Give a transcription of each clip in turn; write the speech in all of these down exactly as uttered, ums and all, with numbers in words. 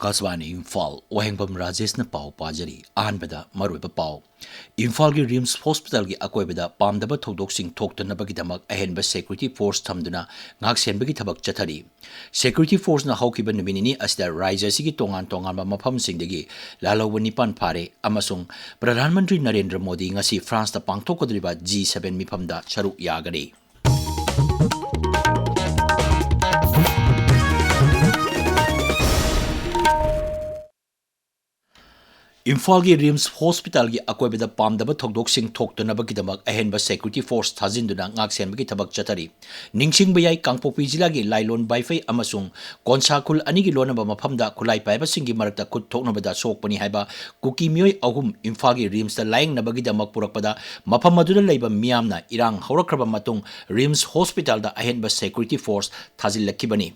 ꯑꯀꯥꯁꯕꯥꯅꯤ ꯏꯝꯐꯥꯜ, ꯋꯥꯍꯦꯡꯕꯝ ꯔꯥꯖꯦꯁꯅ ꯄꯥꯎ ꯄꯥꯖꯔꯤ꯫ ꯑꯍꯥꯟꯕꯗ ꯃꯔꯨꯑꯣꯏꯕ ꯄꯥꯎ꯫ ꯏꯝꯐꯥꯜꯒꯤ ꯔꯤꯝꯁ ꯍꯣꯁꯄꯤꯇꯥꯜꯒꯤ ꯑꯀꯣꯏꯕꯗ ꯄꯥꯝꯗꯕ ꯊꯧꯗꯣꯛꯁꯤꯡ ꯊꯣꯛꯇꯅꯕꯒꯤꯗꯃꯛ ꯑꯍꯦꯟꯕ ꯁꯦꯀ꯭ꯌꯨꯔꯤꯇꯤ ꯐꯣꯔꯁ ꯊꯝꯗꯨꯅ ꯉꯥꯛꯁꯦꯟꯕꯒꯤ ꯊꯕꯛ ꯆꯠꯊꯔꯤ꯫ ꯁꯦꯀ꯭ꯌꯨꯔꯤꯇꯤ ꯐꯣꯔꯁꯅ ꯍꯧꯈꯤꯕ ꯅꯨꯃꯤꯠ ꯅꯤꯅꯤ ꯑꯁꯤꯗ ꯔꯥꯖ꯭ꯌ ꯑꯁꯤꯒꯤ ꯇꯣꯉꯥꯟ ꯇꯣꯉꯥꯟꯕ ꯃꯐꯝꯁꯤꯡꯗꯒꯤ ꯂꯥꯜꯍꯧꯕ ꯅꯤꯄꯥꯟ ꯐꯥꯔꯦ ꯑꯃꯁꯨꯡ ꯄ꯭ꯔꯙꯥꯟ ꯃꯟꯇ꯭ꯔꯤ ꯅꯔꯦꯟꯗ꯭ꯔ ꯃꯣꯗꯤ ꯉꯁꯤ ꯐ꯭ꯔꯥꯟꯁꯇ ꯄꯥꯡꯊꯣꯛꯀꯗꯧꯔꯤꯕ ꯖꯤ ꯁꯚꯦꯟ ꯃꯤꯐꯝꯗ ꯁꯔꯨꯛ ꯌꯥꯒꯅꯤ꯫ ꯏꯝꯐꯥꯜꯒꯤ ꯔꯤꯝꯁ ꯍꯣꯁꯄꯤꯇꯥꯜꯒꯤ ꯑꯀꯣꯏꯕꯗ ꯄꯥꯝꯗꯕ ꯊꯧꯗꯣꯛꯁꯤꯡ ꯊꯣꯛꯇꯅꯕꯒꯤꯗꯃꯛ ꯑꯍꯦꯟꯕ ꯁꯦꯀ꯭ꯌꯨꯔꯤꯇꯤ ꯐꯣꯔꯁ ꯊꯥꯖꯤꯟꯗꯨꯅ ꯉꯥꯛꯁꯦꯟꯕꯒꯤ ꯊꯕꯛ ꯆꯠꯊꯔꯤ꯫ ꯅꯤꯡꯁꯤꯡꯕ ꯌꯥꯏ, ꯀꯥꯡꯄꯣꯛꯄꯤ ꯖꯤꯂꯥꯒꯤ ꯂꯥꯏꯂꯣꯟ ꯕꯥꯏꯐꯩ ꯑꯃꯁꯨꯡ ꯀꯣꯟꯁꯥꯈꯨꯜ ꯑꯅꯤꯒꯤ ꯂꯣꯟꯅꯕ ꯃꯐꯝꯗ ꯈꯨꯠꯂꯥꯏ ꯄꯥꯏꯕꯁꯤꯡꯒꯤ ꯃꯔꯛꯇ ꯈꯨꯠ ꯊꯣꯛꯅꯕꯗ ꯁꯣꯛꯄꯅꯤ ꯍꯥꯏꯕ ꯀꯨꯀꯤ ꯃꯤꯑꯣꯏ ꯑꯍꯨꯝ ꯏꯝꯐꯥꯜꯒꯤ ꯔꯤꯝꯁꯇ ꯂꯥꯌꯦꯡꯅꯕꯒꯤꯗꯃꯛ ꯄꯨꯔꯛꯄꯗ ꯃꯐꯝ ꯑꯗꯨꯗ ꯂꯩꯕ ꯃꯤꯌꯥꯝꯅ ꯏꯔꯥꯡ ꯍꯧꯔꯛꯈ꯭ꯔꯕ ꯃꯇꯨꯡ ꯔꯤꯝꯁ ꯍꯣꯁꯄꯤꯇꯥꯜꯗ ꯑꯍꯦꯟꯕ ꯁꯦꯀ꯭ꯌꯨꯔꯤꯇꯤ ꯐꯣꯔꯁ ꯊꯥꯖꯤꯜꯂꯛꯈꯤꯕꯅꯤ꯫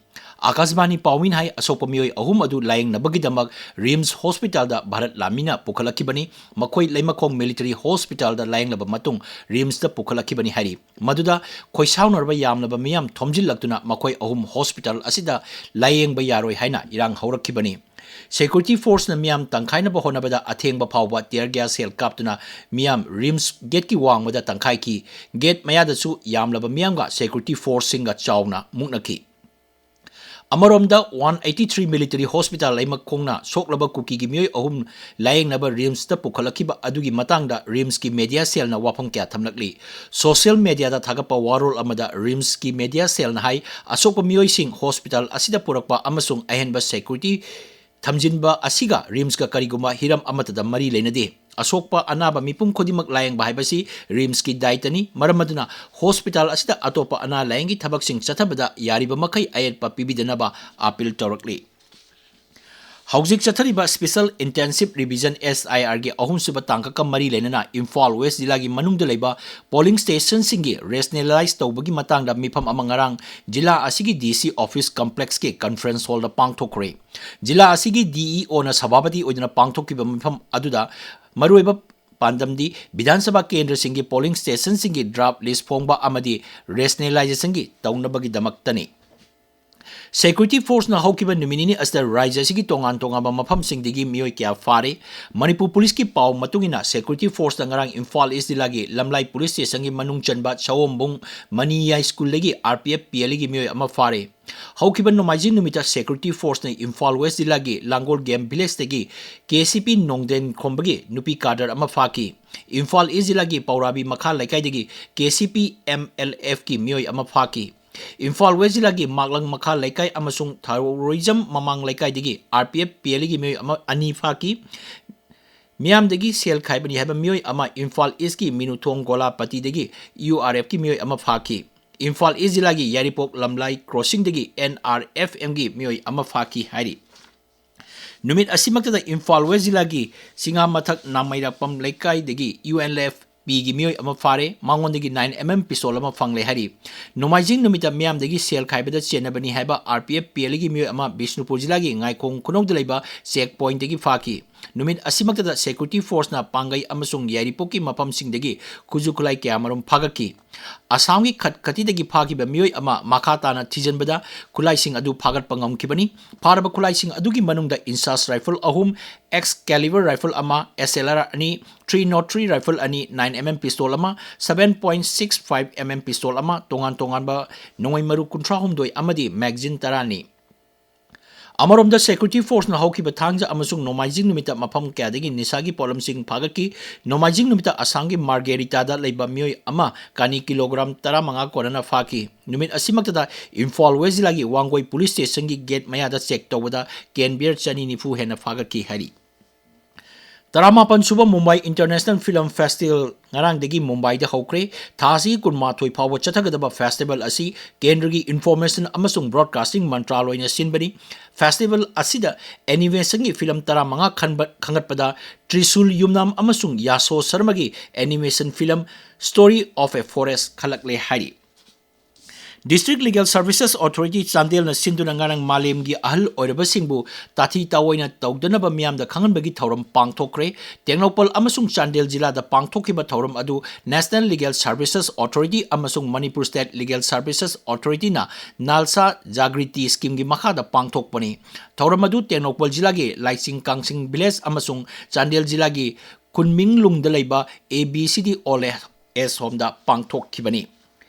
ꯑꯀꯥꯁꯕꯥꯅꯤ ꯄꯥꯎꯃꯤꯅ ꯍꯥꯏ, ꯑꯁꯣꯛꯄ ꯃꯤꯑꯣꯏ ꯑꯍꯨꯝ ꯑꯗꯨ ꯂꯥꯌꯦꯡꯅꯕꯒꯤꯗꯃꯛ ꯔꯤꯝꯁ ꯍꯣꯁꯄꯤꯇꯥꯜꯗ ꯚꯥꯔꯠ ꯂꯥꯟꯃꯤꯅ ꯄꯨꯈꯠꯂꯛꯈꯤꯕꯅꯤ꯫ ꯃꯈꯣꯏ ꯂꯩꯃꯈꯣꯡ ꯃꯤꯂꯤꯇꯔꯤ ꯍꯣꯁꯄꯤꯇꯥꯜꯗ ꯂꯥꯌꯦꯡꯂꯕ ꯃꯇꯨꯡ ꯔꯤꯝꯁꯇ ꯄꯨꯈꯠꯂꯛꯈꯤꯕꯅꯤ ꯍꯥꯏꯔꯤ꯫ ꯃꯗꯨꯗ ꯈꯣꯏꯁꯥꯎꯅꯔꯕ ꯌꯥꯝꯂꯕ ꯃꯤꯌꯥꯝ ꯊꯣꯝꯖꯤꯜꯂꯛꯇꯨꯅ ꯃꯈꯣꯏ ꯑꯍꯨꯝ ꯍꯣꯁꯄꯤꯇꯥꯜ ꯑꯁꯤꯗ ꯂꯥꯌꯦꯡꯕ ꯌꯥꯔꯣꯏ ꯍꯥꯏꯅ ꯏꯔꯥꯡ ꯍꯧꯔꯛꯈꯤꯕꯅꯤ꯫ ꯁꯦꯀ꯭ꯌꯨꯔꯤꯇꯤ ꯐꯣꯔꯁꯅ ꯃꯤꯌꯥꯝ ꯇꯪꯈꯥꯏꯅꯕ ꯍꯣꯠꯅꯕꯗ ꯑꯊꯦꯡꯕ ꯐꯥꯎꯕ ꯇꯤꯌꯔ ꯒ꯭ꯌꯥꯁ ꯁꯦꯜ ꯀꯥꯞꯇꯨꯅ ꯃꯤꯌꯥꯝ ꯔꯤꯝꯁ ꯒꯦꯠꯀꯤ ꯋꯥꯡꯃꯗ ꯇꯪꯈꯥꯏꯈꯤ꯫ ꯒꯦꯠ ꯃꯌꯥꯗꯁꯨ ꯌꯥꯝꯂꯕ ꯃꯤꯌꯥꯝꯒ ꯁꯦꯀ꯭ꯌꯨꯔꯤꯇꯤ ꯐꯣꯔꯁꯁꯤꯡꯒ ꯆꯥꯎꯅ ꯃꯨꯛꯅꯈꯤ꯫ ꯑꯃꯔꯣꯝꯗ, one eighty three military hospital ꯂꯩꯃꯈꯣꯡꯅ ꯁꯣꯛꯂꯕ ꯀꯨꯀꯤꯒꯤ ꯃꯤꯑꯣꯏ ꯑꯍꯨꯝ ꯂꯥꯌꯦꯡꯅꯕ ꯔꯤꯝꯁꯇ ꯄꯨꯈꯠꯂꯛꯈꯤꯕ ꯑꯗꯨꯒꯤ ꯃꯇꯥꯡꯗ ꯔꯤꯝꯁꯀꯤ ꯃꯦꯗꯤꯌꯥ ꯁꯦꯜꯅ ꯋꯥꯐꯝ ꯀꯌꯥ ꯊꯝꯂꯛꯂꯤ꯫ ꯁꯣꯁꯤꯌꯦꯜ ꯃꯦꯗꯤꯌꯥꯗ ꯊꯥꯒꯠꯄ ꯋꯥꯔꯣꯜ ꯑꯃꯗ ꯔꯤꯝꯁꯀꯤ ꯃꯦꯗꯤꯌꯥ ꯁꯦꯜꯅ ꯍꯥꯏ, ꯑꯁꯣꯛꯄ ꯃꯤꯑꯣꯏꯁꯤꯡ ꯍꯣꯁꯄꯤꯇꯥꯜ ꯑꯁꯤꯗ ꯄꯨꯔꯛꯄ ꯑꯃꯁꯨꯡ ꯑꯍꯦꯟꯕ ꯁꯦꯀ꯭ꯌꯨꯔꯤꯇꯤ ꯊꯝꯖꯤꯟꯕ ꯑꯁꯤꯒ ꯔꯤꯝꯁꯀ ꯀꯔꯤꯒꯨꯝꯕ ꯍꯤꯔꯝ ꯑꯃꯠꯇꯗ ꯃꯔꯤ ꯂꯩꯅꯗꯦ꯫ ꯑꯁꯣꯛꯄ ꯑꯅꯥꯕ ꯃꯤꯄꯨꯝ ꯈꯨꯗꯤꯡꯃꯛ ꯂꯥꯌꯦꯡꯕ ꯍꯥꯏꯕꯁꯤ ꯔꯤꯝꯁꯀꯤ ꯗꯥꯏꯇꯅꯤ꯫ ꯃꯔꯝ ꯑꯗꯨꯅ ꯍꯣꯁꯄꯤꯇꯥꯜ ꯑꯁꯤꯗ ꯑꯇꯣꯞꯄ ꯑꯅꯥ ꯂꯥꯌꯦꯡꯒꯤ ꯊꯕꯛꯁꯤꯡ ꯆꯠꯊꯕꯗ ꯌꯥꯔꯤꯕ ꯃꯈꯩ ꯑꯌꯦꯠꯄ ꯄꯤꯕꯤꯗꯅꯕ ꯑꯥꯄꯤꯜ ꯇꯧꯔꯛꯂꯤ꯫ ꯍꯧꯖꯤꯛ ꯆꯠꯊꯔꯤꯕ ꯁ꯭ꯄꯦꯁꯦꯜ ꯏꯟꯇꯦꯟꯁꯤꯚ ꯔꯤꯚꯤꯖꯟ, ꯑꯦꯁ ꯑꯥꯏ ꯑꯥꯔꯒꯤ ꯑꯍꯨꯝꯁꯨꯕ ꯇꯥꯡꯀꯛꯀ ꯃꯔꯤ ꯂꯩꯅꯅ ꯏꯝꯐꯥꯜ ꯋꯦꯁ ꯖꯤꯂꯥꯒꯤ ꯃꯅꯨꯡꯗ ꯂꯩꯕ ꯄꯣꯂꯤꯡ ꯁ꯭ꯇꯦꯁꯟꯁꯤꯡꯒꯤ ꯔꯦꯁꯅꯦꯂꯥꯏꯖ ꯇꯧꯕꯒꯤ ꯃꯇꯥꯡꯗ ꯃꯤꯐꯝ ꯑꯃ ꯉꯔꯥꯡ ꯖꯤꯂꯥ ꯑꯁꯤꯒꯤ ꯗꯤ ꯁꯤ ꯑꯣꯐꯤꯁ ꯀꯝꯄ꯭ꯂꯦꯛꯁꯀꯤ ꯀꯟꯐꯔꯦꯟꯁ ꯍꯣꯜꯗ ꯄꯥꯡꯊꯣꯛꯈ꯭ꯔꯦ꯫ ꯖꯤꯂꯥ ꯑꯁꯤꯒꯤ ꯗꯤ ꯏ ꯑꯣꯅ ꯁꯚꯥꯄꯇꯤ ꯑꯣꯏꯗꯨꯅ ꯄꯥꯡꯊꯣꯛꯈꯤꯕ ꯃꯤꯐꯝ ꯑꯗꯨꯗ ꯃꯔꯨꯑꯣꯏꯕ ꯄꯥꯟꯗꯝꯗꯤ ꯕꯤꯙꯥꯟ ꯁꯚꯥ ꯀꯦꯟꯗ꯭ꯔꯁꯤꯡꯒꯤ ꯄꯣꯂꯤꯡ ꯁ꯭ꯇꯦꯁꯟꯁꯤꯡꯒꯤ ꯗ꯭ꯔꯥꯐ ꯂꯤꯁ ꯐꯣꯡꯕ ꯑꯃꯗꯤ ꯔꯦꯁꯅꯦꯂꯥꯏꯖꯦꯁꯟꯒꯤ ꯇꯧꯅꯕꯒꯤꯗꯃꯛꯇꯅꯤ꯫ Security Forceꯅ ꯍꯧꯈꯤꯕ ꯅꯨꯃꯤꯠ ꯅꯤꯅꯤ ꯑꯁꯤꯗ ꯔꯥꯖ꯭ꯌ ꯑꯁꯤꯒꯤ ꯇꯣꯉꯥꯟ ꯇꯣꯉꯥꯟꯕ ꯃꯐꯝꯁꯤꯡꯗꯒꯤ ꯃꯤꯑꯣꯏ ꯀꯌꯥ ꯐꯥꯔꯦ꯫ ꯃꯅꯤꯄꯨꯔ ꯄꯨꯂꯤꯁꯀꯤ ꯄꯥꯎ ꯃꯇꯨꯡ ꯏꯟꯅ, Security Forceꯅ ꯉꯔꯥꯡ ꯏꯝꯐꯥꯜ ꯏꯁ ꯖꯤꯂꯥꯒꯤ ꯂꯝꯂꯥꯏ ꯄꯨꯂꯤꯁ ꯁ꯭ꯇꯦꯁꯟꯒꯤ ꯃꯅꯨꯡ ꯆꯟꯕ ꯁꯑꯣꯝꯕꯨꯡ ꯃꯅꯤꯌꯥꯏ ꯁ꯭ꯀꯨꯜꯗꯒꯤ RPF PLAꯒꯤ ꯃꯤꯑꯣꯏ ꯑꯃ ꯐꯥꯔꯦ꯫ ꯍꯧꯈꯤꯕ ꯅꯣꯡꯃꯥꯏꯖꯤꯡ ꯅꯨꯃꯤꯠꯇ Security Forceꯅ ꯏꯝꯐꯥꯜ ꯋꯦꯁ ꯖꯤꯂꯥꯒꯤ ꯂꯥꯡꯒꯣꯜ Game Villageꯇꯒꯤ KCP ꯅꯣꯡꯗꯦꯟ ꯈꯣꯝꯕꯒꯤ ꯅꯨꯄꯤ cadre ꯑꯃ ꯐꯥꯈꯤ꯫ ꯏꯝꯐꯥꯜ ꯏꯁ ꯖꯤꯂꯥꯒꯤ ꯄꯧꯔꯥꯕꯤ ꯃꯈꯥ ꯂꯩꯀꯥꯏꯗꯒꯤ KCP MLFꯀꯤ ꯃꯤꯑꯣꯏ ꯑꯃ ꯐꯥꯈꯤ꯫ ꯏꯝꯐꯥꯜ ꯋꯦꯁ ꯖꯤꯂꯥꯒꯤ ꯃꯥꯛꯂꯪ ꯃꯈꯥ ꯂꯩꯀꯥꯏ ꯑꯃꯁꯨꯡ ꯊꯧꯔꯣꯏꯖꯝ ꯃꯃꯥꯡ ꯂꯩꯀꯥꯏꯗꯒꯤ RPF PLAꯒꯤ ꯃꯤꯑꯣꯏ ꯑꯃ, ꯑꯅꯤ ꯐꯥꯈꯤ꯫ ꯃꯤꯌꯥꯝꯗꯒꯤ ꯁꯦꯜ ꯈꯥꯏꯕꯅꯤ ꯍꯥꯏꯕ ꯃꯤꯑꯣꯏ ꯑꯃ ꯏꯝꯐꯥꯜ ꯏꯁꯀꯤ ꯃꯤꯅꯨꯊꯣꯡ ꯒꯣꯂꯥꯄꯇꯤꯗꯒꯤ URFꯀꯤ ꯃꯤꯑꯣꯏ ꯑꯃ ꯐꯥꯈꯤ꯫ ꯏꯝꯐꯥꯜ ꯏꯁ ꯖꯤꯂꯥꯒꯤ ꯌꯥꯏꯔꯤꯄꯣꯛ ꯂꯝꯂꯥꯏ crossingꯗꯒꯤ NRFMꯒꯤ ꯃꯤꯑꯣꯏ ꯑꯃ ꯐꯥꯈꯤ ꯍꯥꯏꯔꯤ꯫ ꯅꯨꯃꯤꯠ ꯑꯁꯤꯃꯛꯇꯗ ꯏꯝꯐꯥꯜ ꯋꯦꯁ ꯖꯤꯂꯥꯒꯤ ꯁꯤꯡꯉꯥꯃꯊꯛ ꯅꯥꯃꯩꯔꯥꯛꯄꯝ ꯂꯩꯀꯥꯏꯗꯒꯤ UNLFPꯒꯤ ꯃꯤꯑꯣꯏ ꯑꯃ ꯐꯥꯔꯦ, ꯃꯉꯣꯟꯗꯒꯤ nine MM pistol ꯑꯃ ꯐꯪꯂꯦ ꯍꯥꯏꯔꯤ꯫ ꯅꯣꯡꯃꯥꯏꯖꯤꯡ ꯅꯨꯃꯤꯠꯇ ꯃꯤꯌꯥꯝꯗꯒꯤ ꯁꯦꯜ ꯈꯥꯏꯕꯗ ꯆꯦꯟꯅꯕꯅꯤ ꯍꯥꯏꯕ RPF PLAꯒꯤ ꯃꯤꯑꯣꯏ ꯑꯃ ꯕꯤꯁꯅꯨꯄꯨꯔ ꯖꯤꯂꯥꯒꯤ ꯉꯥꯏꯈꯣꯡ ꯈꯨꯅꯧꯗ ꯂꯩꯕ check pointꯇꯒꯤ ꯐꯥꯈꯤ꯫ ꯅꯨꯃꯤꯠ ꯑꯁꯤꯃꯛꯇꯗ Security Forceꯅ ꯄꯥꯡꯒꯩ ꯑꯃꯁꯨꯡ ꯌꯥꯏꯔꯤꯄꯣꯛꯀꯤ ꯃꯐꯝꯁꯤꯡꯗꯒꯤ ꯈꯨꯠꯁꯨ ꯈꯨꯠꯂꯥꯏ ꯀꯌꯥ ꯃꯔꯨꯝ ꯐꯥꯒꯠꯈꯤ꯫ ꯑꯁꯥꯝꯒꯤ ꯈꯠꯈꯇꯤꯗꯒꯤ ꯐꯥꯈꯤꯕ ꯃꯤꯑꯣꯏ ꯑꯃ ꯃꯈꯥ ꯇꯥꯅ ꯊꯤꯖꯤꯟꯕꯗ ꯈꯨꯠꯂꯥꯏꯁꯤꯡ ꯑꯗꯨ ꯐꯥꯒꯠꯄ ꯉꯝꯈꯤꯕꯅꯤ꯫ ꯐꯥꯔꯕ ꯈꯨꯠꯂꯥꯏꯁꯤꯡ ꯑꯗꯨꯒꯤ ꯃꯅꯨꯡꯗ INSAS rifle ꯑꯍꯨꯝ, Excalibur rifle ꯑꯃ, SLR ꯑꯅꯤ, three nought three rifle ꯑꯅꯤ, nine MM pistol ꯑꯃ, seven point six five MM pistol ꯑꯃ, ꯇꯣꯉꯥꯟ ꯇꯣꯉꯥꯟꯕ ꯅꯣꯡꯃꯩ ꯃꯔꯨ ꯀꯨꯟꯊ꯭ꯔꯥ ꯍꯨꯝꯗꯣꯏ ꯑꯃꯗꯤ magazine ꯇꯔꯥꯅꯤ꯫ ꯑꯃꯔꯣꯝꯗ, Security Forceꯅ ꯍꯧꯈꯤꯕ ꯊꯥꯡꯖ ꯑꯃꯁꯨꯡ ꯅꯣꯡꯃꯥꯏꯖꯤꯡ ꯅꯨꯃꯤꯠꯇ ꯃꯐꯝ ꯀꯌꯥꯗꯒꯤ ꯅꯤꯁꯥꯒꯤ ꯄꯣꯠꯂꯝꯁꯤꯡ ꯐꯥꯒꯠꯈꯤ꯫ ꯅꯣꯡꯃꯥꯏꯖꯤꯡ ꯅꯨꯃꯤꯠꯇ ꯑꯁꯥꯝꯒꯤ ꯃꯥꯔꯒꯦꯔꯤꯇꯥꯗ ꯂꯩꯕ ꯃꯤꯑꯣꯏ ꯑꯃ ꯀꯥꯅꯤ ꯀꯤꯂꯣꯒ꯭ꯔꯥꯝ ꯇꯔꯥꯃꯉꯥ ꯀꯣꯟꯅꯅ ꯐꯥꯈꯤ꯫ ꯅꯨꯃꯤꯠ ꯑꯁꯤꯃꯛꯇꯗ ꯏꯝꯐꯥꯜ ꯋꯦꯁ ꯖꯤꯂꯥꯒꯤ ꯋꯥꯡꯒꯣꯏ ꯄꯨꯂꯤꯁ ꯁ꯭ꯇꯦꯁꯟꯒꯤ ꯒꯦꯠ ꯃꯌꯥꯗ check ꯇꯧꯕꯗ ꯀꯦꯟ ꯕꯤꯌꯔ ꯆꯅꯤ ꯅꯤꯐꯨ ꯍꯦꯟꯅ ꯐꯥꯒꯠꯈꯤ ꯍꯥꯏꯔꯤ꯫ ꯇꯔꯥꯃꯥꯄꯟ ꯁꯨꯕ ꯃꯨꯝꯕꯥꯏ International Film Festival ꯉꯔꯥꯡꯗꯒꯤ ꯃꯨꯝꯕꯥꯏꯗ ꯍꯧꯈ꯭ꯔꯦ꯫ ꯊꯥ ꯑꯁꯤꯒꯤ ꯀꯨꯟꯃꯥꯊꯣꯏ ꯐꯥꯎꯕ ꯆꯠꯊꯒꯗꯕ festival ꯑꯁꯤ ꯀꯦꯟꯗ꯭ꯔꯒꯤ Information ꯑꯃꯁꯨꯡ Broadcasting ꯃꯟꯇ꯭ꯔꯥꯂꯣꯏꯅ ꯁꯤꯟꯕꯅꯤ꯫ Festival ꯑꯁꯤꯗ animationꯒꯤ film ꯇꯔꯥꯃꯉꯥ ꯈꯟꯕ, ꯈꯟꯒꯠꯄꯗ ꯇ꯭ꯔꯤꯁꯨꯜ ꯌꯨꯝꯅꯥꯝ ꯑꯃꯁꯨꯡ ꯌꯥꯁꯣ ꯁꯔꯃꯒꯤ animation film Story of a Forest ꯈꯜꯂꯛꯂꯦ ꯍꯥꯏꯔꯤ꯫ District Legal Services Authority ꯆꯥꯟꯗꯦꯜꯅ ꯁꯤꯟꯗꯨꯅ ꯉꯔꯥꯡ ꯃꯥꯂꯦꯝꯒꯤ ꯑꯍꯜ ꯑꯣꯏꯔꯕꯁꯤꯡꯕꯨ ꯇꯥꯊꯤ ꯇꯥꯑꯣꯏꯅ ꯇꯧꯗꯅꯕ ꯃꯤꯌꯥꯝꯗ ꯈꯪꯍꯟꯕꯒꯤ ꯊꯧꯔꯝ ꯄꯥꯡꯊꯣꯛꯈ꯭ꯔꯦ꯫ ꯇꯦꯡꯅꯧꯄꯜ ꯑꯃꯁꯨꯡ ꯆꯥꯟꯗꯦꯜ ꯖꯤꯂꯥꯗ ꯄꯥꯡꯊꯣꯛꯈꯤꯕ ꯊꯧꯔꯝ ꯑꯗꯨ National Legal Services Authority ꯑꯃꯁꯨꯡ Manipur State Legal Services Authorityꯅ ꯅꯥꯜꯁꯥ ꯖꯥꯒ꯭ꯔꯤꯇꯤ ꯁ꯭ꯀꯤꯝꯒꯤ ꯃꯈꯥꯗ ꯄꯥꯡꯊꯣꯛꯄꯅꯤ꯫ ꯊꯧꯔꯝ ꯑꯗꯨ ꯇꯦꯡꯅꯧꯄꯜ ꯖꯤꯂꯥꯒꯤ ꯂꯥꯏꯆꯤꯡ ꯀꯥꯡꯁꯤꯡ ꯚꯤꯂꯦꯖ ꯑꯃꯁꯨꯡ ꯆꯥꯟꯗꯦꯜ ꯖꯤꯂꯥꯒꯤ ꯈꯨꯟꯃꯤꯡꯂꯨꯡꯗ ꯂꯩꯕ A B C D Old Age Homeꯗ ꯄꯥꯡꯊꯣꯛꯈꯤꯕꯅꯤ꯫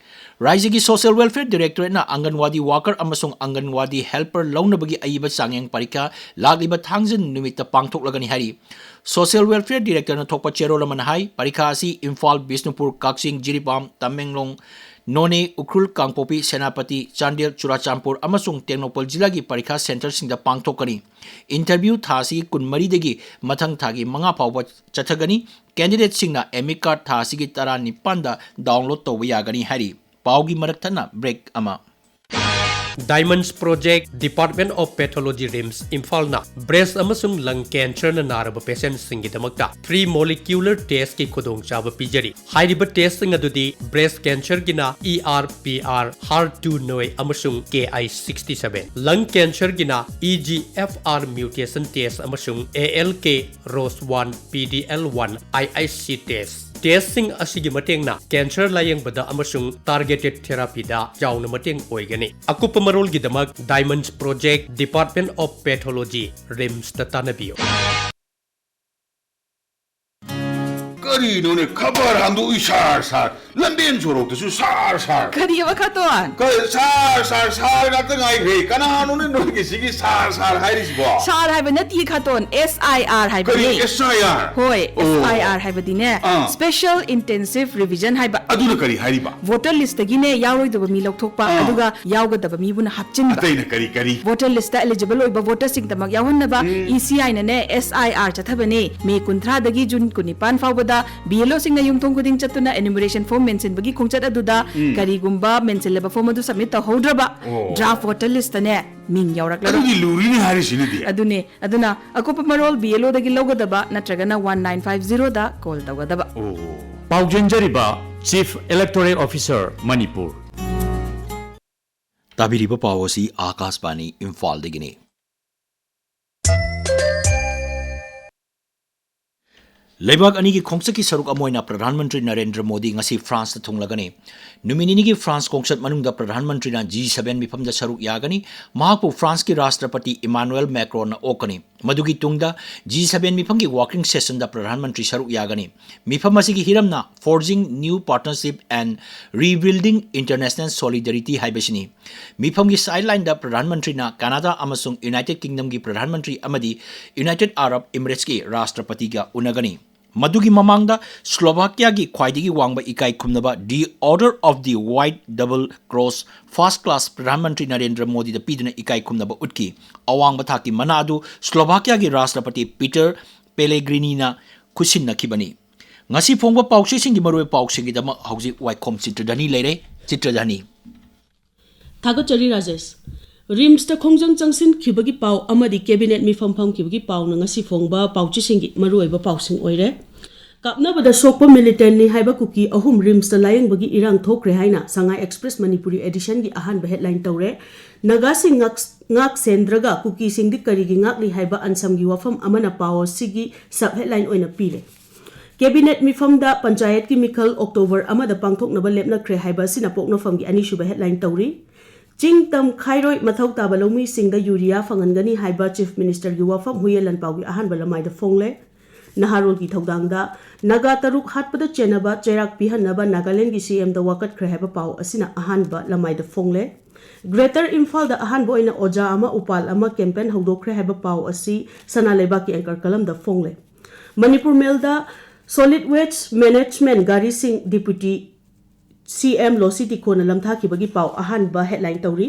ꯔꯥꯏꯖ꯭ꯌꯒꯤ Social Welfare Directorateꯅ ꯑꯪꯒꯟꯋꯥꯗꯤ ꯋꯥꯀꯔ ꯑꯃꯁꯨꯡ ꯑꯪꯒꯟꯋꯥꯗꯤ ꯍꯦꯜꯄꯔ ꯂꯧꯅꯕꯒꯤ ꯑꯏꯕ ꯆꯥꯡꯌꯦꯡ ꯄꯔꯤꯈꯥ ꯂꯥꯛꯂꯤꯕ ꯊꯥꯡꯖ ꯅꯨꯃꯤꯠꯇ ꯄꯥꯡꯊꯣꯛꯂꯒꯅꯤ ꯍꯥꯏꯔꯤ꯫ Social Welfare Directorꯅ ꯊꯣꯛꯄ ꯆꯦꯔꯣꯜ ꯑꯃꯅ ꯍꯥꯏ, ꯄꯔꯤꯈꯥ ꯑꯁꯤ ꯏꯝꯐꯥꯜ, ꯕꯤꯁꯅꯨꯄꯨꯔ, ꯀꯛꯆꯤꯡ, ꯖꯤꯔꯤꯕꯥꯝ, ꯇꯃꯦꯡꯂꯣꯡ, ꯅꯣꯅꯦ, ꯎꯈ꯭ꯔꯨꯜ, ꯀꯥꯡꯄꯣꯛꯄꯤ, ꯁꯦꯅꯥꯄꯇꯤ, ꯆꯥꯟꯗꯦꯜ, ꯆꯨꯔꯥꯆꯥꯟꯄꯨꯔ ꯑꯃꯁꯨꯡ ꯇꯦꯡꯅꯧꯄꯜ ꯖꯤꯂꯥꯒꯤ ꯄꯔꯤꯈꯥ ꯁꯦꯟꯇꯔꯁꯤꯡꯗ ꯄꯥꯡꯊꯣꯛꯀꯅꯤ꯫ ꯏꯟꯇꯔꯚ꯭ꯌꯨ ꯊꯥ ꯑꯁꯤꯒꯤ ꯀꯨꯟꯃꯔꯤꯗꯒꯤ ꯃꯊꯪ ꯊꯥꯒꯤ ꯃꯉꯥ ꯐꯥꯎꯕ ꯆꯠꯊꯒꯅꯤ꯫ ꯀꯦꯟꯗꯤꯗꯦꯠꯁꯤꯡꯅ ꯑꯦꯗꯃꯤꯠ ꯀꯥꯔꯗ ꯊꯥ ꯑꯁꯤꯒꯤ ꯇꯔꯥꯅꯤꯄꯥꯟꯗ ꯗꯥꯎꯟꯂꯣꯗ ꯇꯧꯕ ꯌꯥꯒꯅꯤ ꯍꯥꯏꯔꯤ꯫ ꯄꯥꯎꯒꯤ ꯃꯔꯛ ꯊꯠꯅ ꯕ꯭ꯔꯦꯛ ꯑꯃ꯫ Diamonds Project, Department of Pathology, RIMS, ꯏꯝꯐꯥꯜꯅ ꯕ꯭ꯔꯦꯁ ꯑꯃꯁꯨꯡ ꯂꯪ ꯀꯦꯟꯁꯔꯅ ꯅꯥꯔꯕ ꯄꯦꯁꯦꯟꯠꯁꯤꯡꯒꯤꯗꯃꯛꯇ ꯊ꯭ꯔꯤ ꯃꯣꯂꯤꯀ꯭ꯌꯨꯂꯔ ꯇꯦꯁꯀꯤ ꯈꯨꯗꯣꯡꯆꯥꯕ ꯄꯤꯖꯔꯤ꯫ ꯍꯥꯏꯔꯤꯕ ꯇꯦꯁꯁꯤꯡ ꯑꯗꯨꯗꯤ ꯕ꯭ꯔꯦꯁ ꯀꯦꯟꯁꯔꯒꯤꯅ E R P R, HER two neu ꯑꯃꯁꯨꯡ ꯀꯦ ꯑꯥꯏ ꯁꯤꯛꯁꯇꯤ ꯁꯚꯦꯟ, ꯂꯪ ꯀꯦꯟꯁꯔꯒꯤꯅ E G F R mutation test ꯑꯃꯁꯨꯡ A L K ROS one P D L one I I C test. ꯇꯦꯁꯁꯤꯡ ꯑꯁꯤꯒꯤ ꯃꯇꯦꯡꯅ cancer ꯂꯥꯌꯦꯡꯕꯗ ꯑꯃꯁꯨꯡ ꯇꯥꯔꯒꯦꯇꯦꯗ ꯊꯦꯔꯥꯄꯤꯗ ꯆꯥꯎꯅ ꯃꯇꯦꯡ ꯑꯣꯏꯒꯅꯤ꯫ ꯑꯀꯨꯞꯄ ꯃꯔꯣꯜꯒꯤꯗꯃꯛ Diamonds Project, Department of Pathology, ꯔꯤꯝꯁꯇ ꯇꯥꯟꯅꯕꯤꯌꯨ꯫ ꯀꯔꯤꯅꯣꯅꯦ, ꯈꯕꯔ ꯍꯥꯡꯗꯣꯛꯏ ꯁꯥꯔ ꯁꯥꯔ, ꯂꯝꯕꯦꯟ ꯁꯣꯔꯣꯛꯇꯁꯨ ꯁꯥꯔ ꯁꯥꯔ꯫ ꯀꯔꯤꯑꯕ ꯈꯇꯣꯟ? ꯀ-, ꯁꯥꯔ ꯁꯥꯔ ꯁꯥꯔ ꯉꯥꯛꯇ ꯉꯥꯏꯈ꯭ꯔꯦ꯫ ꯀꯅꯥꯅꯣꯅꯦ ꯅꯣꯏꯒꯤꯁꯤꯒꯤ ꯁꯥꯔ ꯁꯥꯔ ꯍꯥꯏꯔꯤꯁꯤꯕꯣ? ꯁꯥꯔ ꯍꯥꯏꯕ ꯅꯠꯇꯤꯌꯦ ꯈꯇꯣꯟ, ꯑꯦꯁ ꯑꯥꯏ ꯑꯥꯔ ꯍꯥꯏꯕꯅꯦ꯫ ꯀꯔꯤ ꯑꯦꯁ ꯑꯥꯏ ꯑꯥꯔ? ꯍꯣꯏ, ꯑꯣ꯫ ꯑꯦꯁ ꯑꯥꯏ ꯑꯥꯔ ꯍꯥꯏꯕꯗꯤꯅꯦ, ꯑꯥ꯫ Special Intensive Revision ꯍꯥꯏꯕ꯫ ꯑꯗꯨꯅ ꯀꯔꯤ ꯍꯥꯏꯔꯤꯕ? ꯚꯣꯇꯔ ꯂꯤꯁꯇꯒꯤꯅꯦ ꯌꯥꯎꯔꯣꯏꯗꯕ ꯃꯤ ꯂꯧꯊꯣꯛꯄ, ꯑꯥ꯫ ꯑꯗꯨꯒ ꯌꯥꯎꯒꯗꯕ ꯃꯤꯕꯨꯅ ꯍꯥꯞꯆꯤꯟꯕ꯫ ꯑꯇꯩꯅ ꯀꯔꯤ ꯀꯔꯤ? ꯚꯣꯇꯔ ꯂꯤꯁꯇ ꯑꯦꯂꯤꯖꯤꯕꯜ ꯑꯣꯏꯕ ꯚꯣꯇꯔꯁꯤꯡꯗꯃꯛ ꯌꯥꯎꯍꯟꯅꯕ ꯎꯝ꯫ ꯏ ꯁꯤ ꯑꯥꯏꯅꯅꯦ ꯑꯦꯁ ꯑꯥꯏ ꯑꯥꯔ ꯆꯠꯊꯕꯅꯦ꯫ ꯃꯦ ꯀꯨꯟꯊ꯭ꯔꯥꯗꯒꯤ ꯖꯨꯟ ꯀꯨꯟꯅꯤꯄꯥꯟ ꯐꯥꯎꯕꯗ ꯕꯤ ꯑꯦꯜ ꯑꯣꯁꯤꯡꯅ ꯌꯨꯝꯊꯣꯡ ꯈꯨꯗꯤꯡ ꯆꯠꯇꯨꯅ ꯏꯅ꯭ꯌꯨꯃꯔꯦꯁꯟ ꯐꯣꯔꯝ ꯃꯦꯟꯁꯤꯟꯕꯒꯤ ꯈꯣꯡꯆꯠ ꯑꯗꯨꯗ ꯎꯝ꯫ ꯀꯔꯤꯒꯨꯝꯕ ꯃꯦꯟꯁꯤꯜꯂꯕ ꯐꯣꯔꯝ ꯑꯗꯨ ꯁꯕꯃꯤꯠ ꯇꯧꯍꯧꯗ꯭ꯔꯕ ꯑꯣ꯫ ꯗ꯭ꯔꯥꯐ ꯚꯣꯇꯔ ꯂꯤꯁꯇꯅꯦ ꯃꯤꯡ ꯌꯥꯎꯔꯛꯂꯔꯣꯏ꯫ ꯑꯗꯨꯗꯤ ꯂꯨꯔꯤꯅꯦ ꯍꯥꯏꯔꯤꯁꯤꯅꯗꯤ꯫ ꯑꯗꯨꯅꯦ꯫ ꯑꯗꯨꯅ ꯑꯀꯨꯞꯄ ꯃꯔꯣꯜ ꯕꯤ ꯑꯦꯜ ꯑꯣꯗꯒꯤ ꯂꯧꯒꯗꯕ ꯅꯠꯇ꯭ꯔꯒꯅ ꯋꯥꯟ ꯅꯥꯏꯟ ꯐꯥꯏꯚ ꯖꯤꯔꯣꯗ ꯀꯣꯜ ꯇꯧꯒꯗꯕ꯫ ꯑꯣ꯫ ꯄꯥꯎꯖꯦꯟꯖꯔꯤꯕ Chief Electoral Officer, ꯃꯅꯤꯄꯨꯔ꯫ ꯇꯥꯕꯤꯔꯤꯕ ꯄꯥꯎ ꯑꯁꯤ ꯑꯥꯀꯥꯁꯕꯥꯅꯤ ꯏꯝꯐꯥꯜꯗꯒꯤꯅꯤ꯫ ꯂꯩꯕꯥꯛ ꯑꯅꯤꯒꯤ ꯈꯣꯡꯆꯠꯀꯤ ꯁꯔꯨꯛ ꯑꯃ ꯑꯣꯏꯅ ꯄ꯭ꯔꯙꯥꯟ ꯃꯟꯇ꯭ꯔꯤ ꯅꯔꯦꯟꯗ꯭ꯔ ꯃꯣꯗꯤ ꯉꯁꯤ ꯐ꯭ꯔꯥꯟꯁꯇ ꯊꯨꯡꯂꯒꯅꯤ꯫ ꯅꯨꯃꯤꯠ ꯅꯤꯅꯤꯒꯤ ꯐ꯭ꯔꯥꯟꯁ ꯈꯣꯡꯆꯠ ꯃꯅꯨꯡꯗ ꯄ꯭ꯔꯙꯥꯟ ꯃꯟꯇ꯭ꯔꯤꯅ ꯖꯤ ꯁꯚꯦꯟ ꯃꯤꯐꯝꯗ ꯁꯔꯨꯛ ꯌꯥꯒꯅꯤ꯫ ꯃꯍꯥꯛꯄꯨ ꯐ꯭ꯔꯥꯟꯁꯀꯤ ꯔꯥꯁꯇ꯭ꯔꯄꯇꯤ ꯏꯃꯥꯅꯨꯑꯦꯜ ꯃꯦꯀ꯭ꯔꯣꯟꯅ ꯑꯣꯛꯀꯅꯤ꯫ ꯃꯗꯨꯒꯤ ꯇꯨꯡꯗ G seven ꯃꯤꯐꯝꯒꯤ working ꯁꯦꯁꯟꯗ Pradhan Mantri ꯁꯔꯨꯛ ꯌꯥꯒꯅꯤ꯫ ꯃꯤꯐꯝ ꯑꯁꯤꯒꯤ ꯍꯤꯔꯝꯅ Forging New Partnership and Rebuilding International Solidarity ꯍꯥꯏꯕꯁꯤꯅꯤ꯫ ꯃꯤꯐꯝꯒꯤ ꯁꯥꯏꯗꯂꯥꯏꯟꯗ ꯄ꯭ꯔꯙꯥꯟ ꯃꯟꯇ꯭ꯔꯤꯅ ꯀꯅꯥꯗꯥ ꯑꯃꯁꯨꯡ ꯌꯨꯅꯥꯏꯇꯦꯗ ꯀꯤꯡꯗꯝꯒꯤ ꯄ꯭ꯔꯙꯥꯟ ꯃꯟꯇ꯭ꯔꯤ ꯑꯃꯗꯤ ꯌꯨꯅꯥꯏꯇꯦꯗ ꯑꯔꯕ ꯏꯃꯤꯔꯦꯠꯁꯀꯤ ꯔꯥꯁꯇ꯭ꯔꯄꯇꯤꯒ ꯎꯅꯒꯅꯤ꯫ ꯃꯗꯨꯒꯤ ꯃꯃꯥꯡꯗ ꯁ꯭ꯂꯣꯚꯥꯀꯤꯌꯥꯒꯤ ꯈ꯭ꯋꯥꯏꯗꯒꯤ ꯋꯥꯡꯕ ꯏꯀꯥꯏ ꯈꯨꯝꯅꯕ The Order of the White Double Cross First Class Pradhan Mantri Narendra ꯃꯣꯗꯤꯗ ꯄꯤꯗꯨꯅ ꯏꯀꯥꯏ ꯈꯨꯝꯅꯕ ꯎꯠꯈꯤ꯫ ꯑꯋꯥꯡꯕ ꯊꯥꯛꯀꯤ ꯃꯅꯥ ꯑꯗꯨ ꯁ꯭ꯂꯣꯚꯥꯀꯤꯌꯥꯒꯤ ꯔꯥꯁꯇ꯭ꯔꯄꯇꯤ ꯄꯤꯇꯔ ꯄꯦꯂꯦꯒ꯭ꯔꯤꯅꯤꯅ ꯈꯨꯠꯁꯤꯟꯅꯈꯤꯕꯅꯤ꯫ ꯉꯁꯤ ꯐꯣꯡꯕ ꯄꯥꯎꯆꯦꯁꯤꯡꯒꯤ ꯃꯔꯨꯑꯣꯏꯕ ꯄꯥꯎꯁꯤꯡꯒꯤꯗꯃꯛ ꯍꯧꯖꯤꯛ ꯋꯥꯏꯈꯣꯝ ꯆꯤꯇ꯭ꯔꯙꯅꯤ ꯂꯩꯔꯦ꯫ ꯆꯤꯇ꯭ꯔꯙꯅꯤ꯫ ꯊꯥꯒꯠꯆꯔꯤ ꯔꯥꯖꯦꯁ꯫ ꯔꯤꯝꯁꯇ ꯈꯣꯡꯖꯪ ꯆꯪꯁꯤꯟꯈꯤꯕꯒꯤ ꯄꯥꯎ ꯑꯃꯗꯤ ꯀꯦꯕꯤꯅꯦꯠ ꯃꯤꯐꯝ ꯐꯝꯈꯤꯕꯒꯤ ꯄꯥꯎꯅ ꯉꯁꯤ ꯐꯣꯡꯕ ꯄꯥꯎꯆꯦꯁꯤꯡꯒꯤ ꯃꯔꯨꯑꯣꯏꯕ ꯄꯥꯎꯁꯤꯡ ꯑꯣꯏꯔꯦ꯫ ꯀꯥꯞꯅꯕꯗ ꯁꯣꯛꯄ ꯃꯤꯂꯤꯇꯦꯟꯅꯤ ꯍꯥꯏꯕ ꯀꯨꯀꯤ ꯑꯍꯨꯝ ꯔꯤꯝꯁꯇ ꯂꯥꯌꯦꯡꯕꯒꯤ ꯏꯔꯥꯡ ꯊꯣꯛꯈ꯭ꯔꯦ ꯍꯥꯏꯅ ꯁꯉꯥꯏ ꯑꯦꯛꯁꯄ꯭ꯔꯦꯁ ꯃꯅꯤꯄꯨꯔꯤ ꯑꯦꯗꯤꯁꯟꯒꯤ ꯑꯍꯥꯟꯕ ꯍꯦꯗꯂꯥꯏꯟ ꯇꯧꯔꯦ꯫ ꯅꯥꯒꯥꯁꯤꯡ ꯉꯥꯛ-, ꯉꯥꯛ ꯁꯦꯟꯗ꯭ꯔꯒ ꯀꯨꯀꯤꯁꯤꯡꯗꯤ ꯀꯔꯤꯒꯤ ꯉꯥꯛꯂꯤ ꯍꯥꯏꯕ ꯑꯟꯁꯝꯒꯤ ꯋꯥꯐꯝ ꯑꯃꯅ ꯄꯥꯎ ꯑꯁꯤꯒꯤ ꯁꯕ ꯍꯦꯗꯂꯥꯏꯟ ꯑꯣꯏꯅ ꯄꯤꯔꯦ꯫ ꯀꯦꯕꯤꯅꯦꯠ ꯃꯤꯐꯝꯗ ꯄꯟꯆꯥꯌꯠꯀꯤ ꯃꯤꯈꯜ ꯑꯣꯛꯇꯣꯕꯔ ꯑꯃꯗ ꯄꯥꯡꯊꯣꯛꯅꯕ ꯂꯦꯞꯅꯈ꯭ꯔꯦ ꯍꯥꯏꯕ ꯑꯁꯤꯅ ꯄꯣꯛꯅꯐꯝꯒꯤ ꯑꯅꯤꯁꯨꯕ ꯍꯦꯗꯂꯥꯏꯟ ꯇꯧꯔꯤ꯫ ꯆꯤꯡ ꯇꯝ ꯈꯥꯏꯔꯣꯏ ꯃꯊꯧ ꯇꯥꯕ ꯂꯧꯃꯤꯁꯤꯡꯗ ꯌꯨꯔꯤꯌꯥ ꯐꯪꯍꯟꯒꯅꯤ ꯍꯥꯏꯕ ꯆꯤꯐ ꯃꯤꯅꯤꯁꯇꯔꯒꯤ ꯋꯥꯐꯝ ꯍꯨꯏꯌꯦꯟ ꯂꯥꯟꯄꯥꯎꯒꯤ ꯑꯍꯥꯟꯕ ꯂꯃꯥꯏꯗ ꯐꯣꯡꯂꯦ꯫ ꯅꯍꯥꯔꯣꯜꯒꯤ ꯊꯧꯗꯥꯡꯗ ꯅꯥꯒꯥ ꯇꯔꯨꯛ ꯍꯥꯠꯄꯗ ꯆꯦꯟꯅꯕ ꯆꯩꯔꯥꯛ ꯄꯤꯍꯟꯅꯕ ꯅꯥꯒꯥꯂꯦꯟꯒꯤ ꯁꯤ ꯑꯦꯝꯗ ꯋꯥꯀꯠꯈ꯭ꯔꯦ ꯍꯥꯏꯕ ꯄꯥꯎ ꯑꯁꯤꯅ ꯑꯍꯥꯟꯕ ꯂꯃꯥꯏꯗ ꯐꯣꯡꯂꯦ꯫ ꯒ꯭ꯔꯦꯇꯔ ꯏꯝꯐꯥꯜꯗ ꯑꯍꯥꯟꯕ ꯑꯣꯏꯅ ꯑꯣꯖꯥ ꯑꯃ ꯎꯄꯥꯜ ꯑꯃ ꯀꯦꯝꯄꯦꯟ ꯍꯧꯗꯣꯛꯈ꯭ꯔꯦ ꯍꯥꯏꯕ ꯄꯥꯎ ꯑꯁꯤ ꯁꯅꯥ ꯂꯩꯕꯥꯛꯀꯤ ꯑꯦꯡꯀꯔ ꯀꯂꯝꯗ ꯐꯣꯡꯂꯦ꯫ ꯃꯅꯤꯄꯨꯔ ꯃꯦꯜꯗ ꯁꯣꯂꯤꯗ ꯋꯦꯁ ꯃꯦꯅꯦꯖꯃꯦꯟ ꯒꯥꯔꯤꯁꯤꯡ ꯗꯤꯄ꯭ꯌꯨꯇꯤ ꯁꯤ ꯑꯦꯝ ꯂꯣꯁꯤ ꯇꯤꯈꯣꯅ ꯂꯝꯊꯥꯈꯤꯕꯒꯤ ꯄꯥꯎ ꯑꯍꯥꯟꯕ ꯍꯦꯗꯂꯥꯏꯟ ꯇꯧꯔꯤ꯫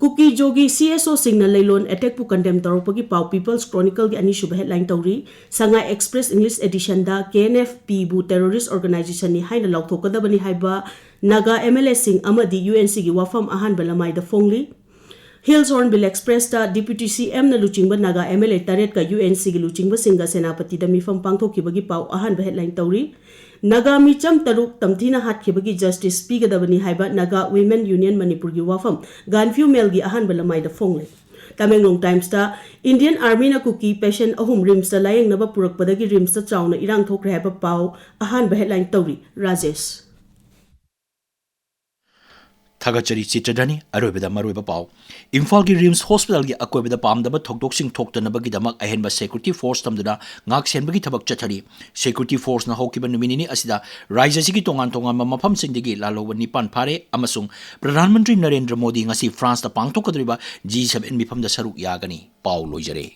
ꯀꯨꯀꯤ ꯖꯣꯒꯤ ꯁꯤ ꯑꯦꯁ ꯑꯣꯁꯤꯡꯅ ꯂꯩꯂꯣꯟ ꯑꯦꯇꯦꯛꯄꯨ ꯀꯟꯗꯦꯝ ꯇꯧꯔꯛꯄꯒꯤ ꯄꯥꯎ ꯄꯤꯄꯜꯁ ꯀ꯭ꯔꯣꯅꯤꯀꯜꯒꯤ ꯑꯅꯤꯁꯨꯕ ꯍꯦꯗꯂꯥꯏꯟ ꯇꯧꯔꯤ꯫ ꯁꯉꯥꯏ ꯑꯦꯛꯁꯄ꯭ꯔꯦꯁ ꯏꯪꯂꯤꯁ ꯑꯦꯗꯤꯁꯟꯗ ꯀꯦ ꯑꯦꯟ ꯑꯦꯐ ꯄꯤꯕꯨ ꯇꯦꯔꯣꯔꯤꯁ ꯑꯣꯔꯒꯅꯥꯏꯖꯦꯁꯟꯅꯤ ꯍꯥꯏꯅ ꯂꯥꯎꯊꯣꯛꯀꯗꯕꯅꯤ ꯍꯥꯏꯕ ꯅꯥꯒꯥ ꯑꯦꯝ ꯑꯦꯜ ꯑꯦꯁꯤꯡ ꯑꯃꯗꯤ ꯌꯨ ꯑꯦꯟ ꯁꯤꯒꯤ ꯋꯥꯐꯝ ꯑꯍꯥꯟꯕ ꯂꯃꯥꯏꯗ ꯐꯣꯡꯂꯤ꯫ ꯍꯤꯜꯁ ꯍꯣꯔꯟꯕꯤꯜ ꯑꯦꯛꯁꯄ꯭ꯔꯦꯁꯇ ꯗꯤꯄ꯭ꯌꯨꯇꯤ ꯁꯤ ꯑꯦꯝꯅ ꯂꯨꯆꯤꯡꯕ ꯅꯥꯒꯥ ꯑꯦꯝ ꯑꯦꯜ ꯑꯦ ꯇꯔꯦꯠꯀ ꯌꯨ ꯑꯦꯟ ꯁꯤꯒꯤ ꯂꯨꯆꯤꯡꯕꯁꯤꯡꯒ ꯁꯦꯅꯥꯄꯇꯤꯗ ꯃꯤꯐꯝ ꯄꯥꯡꯊꯣꯛꯈꯤꯕꯒꯤ ꯄꯥꯎ ꯑꯍꯥꯟꯕ ꯍꯦꯗꯂꯥꯏꯟ ꯇꯧꯔꯤ꯫ ꯅꯥꯒꯥ ꯃꯤꯆꯝ ꯇꯔꯨꯛ ꯇꯝꯊꯤꯅ ꯍꯥꯠꯈꯤꯕꯒꯤ ꯖꯁꯇꯤꯁ ꯄꯤꯒꯗꯕꯅꯤ ꯍꯥꯏꯕ ꯅꯥꯒꯥ ꯋꯤꯃꯦꯟ ꯌꯨꯅꯤꯌꯟ ꯃꯅꯤꯄꯨꯔꯒꯤ ꯋꯥꯐꯝ ꯒꯥꯟꯐ꯭ꯌꯨ ꯃꯦꯜꯒꯤ ꯑꯍꯥꯟꯕ ꯂꯃꯥꯏꯗ ꯐꯣꯡꯂꯦ꯫ ꯇꯃꯦꯡꯂꯣꯡ ꯇꯥꯏꯝꯁꯇ ꯏꯟꯗꯤꯌꯟ ꯑꯥꯔꯃꯤꯅ ꯀꯨꯀꯤ ꯄꯦꯁꯦꯟ ꯑꯍꯨꯝ ꯔꯤꯝꯁꯇ ꯂꯥꯌꯦꯡꯅꯕ ꯄꯨꯔꯛꯄꯗꯒꯤ ꯔꯤꯝꯁꯇ ꯆꯥꯎꯅ ꯏꯔꯥꯡ ꯊꯣꯛꯈ꯭ꯔꯦ ꯍꯥꯏꯕ ꯄꯥꯎ ꯑꯍꯥꯟꯕ ꯍꯦꯗꯂꯥꯏꯟ ꯇꯧꯔꯤ꯫ ꯔꯥꯖꯦꯁ꯫ ꯊꯥꯒꯠꯆꯔꯤ ꯆꯤꯇ꯭ꯔꯙꯅꯤ꯫ ꯑꯔꯣꯏꯕꯗ ꯃꯔꯨꯑꯣꯏꯕ ꯄꯥꯎ꯫ ꯏꯝꯐꯥꯜꯒꯤ ꯔꯤꯝꯁ ꯍꯣꯁꯄꯤꯇꯥꯜꯒꯤ ꯑꯀꯣꯏꯕꯗ ꯄꯥꯝꯗꯕ ꯊꯧꯗꯣꯛꯁꯤꯡ ꯊꯣꯛꯇꯅꯕꯒꯤꯗꯃꯛ ꯑꯍꯦꯟꯕ ꯁꯦꯀ꯭ꯌꯨꯔꯤꯇꯤ ꯐꯣꯔꯁ ꯊꯝꯗꯨꯅ ꯉꯥꯛ ꯁꯦꯟꯕꯒꯤ ꯊꯕꯛ ꯆꯠꯊꯔꯤ꯫ ꯁꯦꯀ꯭ꯌꯨꯔꯤꯇꯤ ꯐꯣꯔꯁꯅ ꯍꯧꯈꯤꯕ ꯅꯨꯃꯤꯠ ꯅꯤꯅꯤ ꯑꯁꯤꯗ ꯔꯥꯖ꯭ꯌ ꯑꯁꯤꯒꯤ ꯇꯣꯉꯥꯟ ꯇꯣꯉꯥꯟꯕ ꯃꯐꯝꯁꯤꯡꯗꯒꯤ ꯂꯥꯜꯍꯧꯕ ꯅꯤꯄꯥꯟ ꯐꯥꯔꯦ ꯑꯃꯁꯨꯡ ꯄ꯭ꯔꯙꯥꯟ ꯃꯟꯇ꯭ꯔꯤ ꯅꯔꯦꯟꯗ꯭ꯔ ꯃꯣꯗꯤ ꯉꯁꯤ ꯐ꯭ꯔꯥꯟꯁꯇ ꯄꯥꯡꯊꯣꯛꯀꯗꯧꯔꯤꯕ ꯖꯤ ꯁꯚꯦꯟ ꯃꯤꯐꯝꯗ ꯁꯔꯨꯛ ꯌꯥꯒꯅꯤ꯫ ꯄꯥꯎ ꯂꯣꯏꯖꯔꯦ꯫